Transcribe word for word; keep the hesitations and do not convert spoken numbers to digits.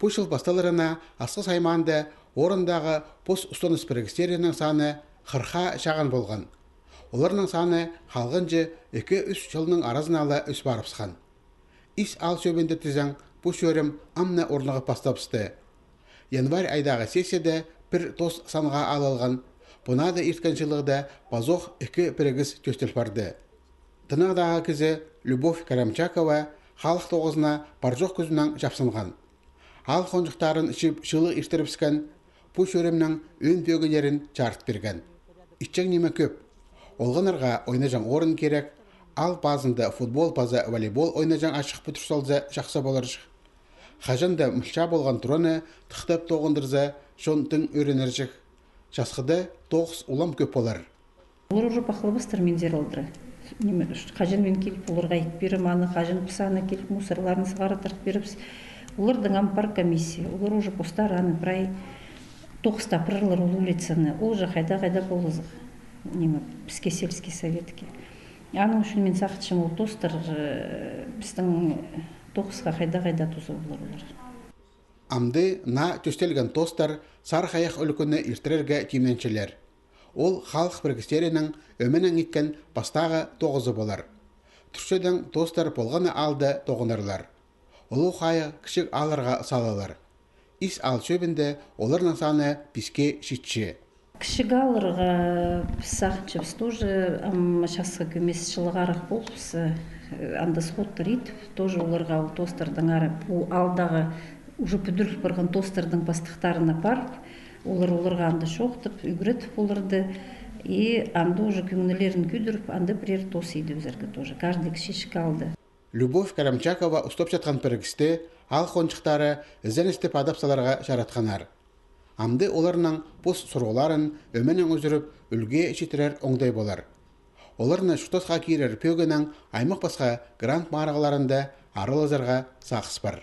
Пу чыл пасталарына Асхыс аймаанда орындағы пос устаныс пірігістерінің саны хырха чағын полған. Оларның саны халғанҷы ікі-ӱс чылның аразына ла ӧс парыбысхан. Ис аал чӧбінде тізең, пу чӧрім ам на орнығып пастабысты. Январь айдағы сессияда пір тос санға алылған, пу нада ирткен чылығда пазох ікі пірігіс тӧстел парды. Тынағдағы кізі Любовь Карамчакова халых тоғызына пар-чох кӱзінең чапсынған. Аал хонҷыхтарын чыып чылығ иртірібіскен, пу чӧрімнің ӧӧн пӧгіннерін чарыт пирген. Итчең ниме кӧп. Олғаннарға ойнаҷаң орын кирек, аал пазында футбол паза волейбол ойнаҷаң ачых пӱдір салза, чахсы поларҷых. Хаҷан даа мылча полған тураны тыхтап тоғындырза, чон тың ӧрінерҷік. Часхыда тоғыс улам кӧп полар. Олар уже пахлабастар минзер алдыра. Ниме, ш-, хаҷан мин киліп, оларға ит пирем, аны хаҷан піс аны киліп, мусорларын сығара тартып пиребіс. Оларның ам пар комиссия, олар уже постары аны прай тоғыс таппырлар ол улицаны, ол же хайда-хайда полызығ. Ниме, піске сельский советке. Аның ӱчӱн мин сағынчам, ол тостар, э, пістің тоғысха хайда-хайда туза полар олар. Амды наа тӧстелген тостар Сарығ Хайах ӱлӱкӱні иртірерге тимненчелер. Ол халых пірігістерінің ӧменең иткен пастағы тоғызы полар. Турчадаң тостар полған на аалда тоғынарлар. Улуғ хайығ кічіг аалларға салылар. Ис аал чӧбінде оларның саны писке читче. Кічіг аалларға піс сағынчабыс тоже, ам, часхы кӧмес чылығ арах полыбыс, э, анда сходтар ит, тоже оларға ол тостардаң ары, пу аалдағы уже пӱдіріл парған тостарның пастыхтарына парып, олар оларға анда чоохтап, ӱгретіп оларды, и анда уже кӧңнілерін кӧдіріп, анда пірер тос идібізерге тоже, каждый кічіҷек аалда. Любовь Карамчакова устапчатхан пірігісте аал хонҷыхтары ізеністеп адап саларға чаратханнар. Амды оларның пос сурығларын ӧменең ӱзӱріп, ӱлгӱге читірер оңдай полар. Оларны чуртасха кирер пӧгінең аймах пасха грант марығларында аралазарға сағыс пар.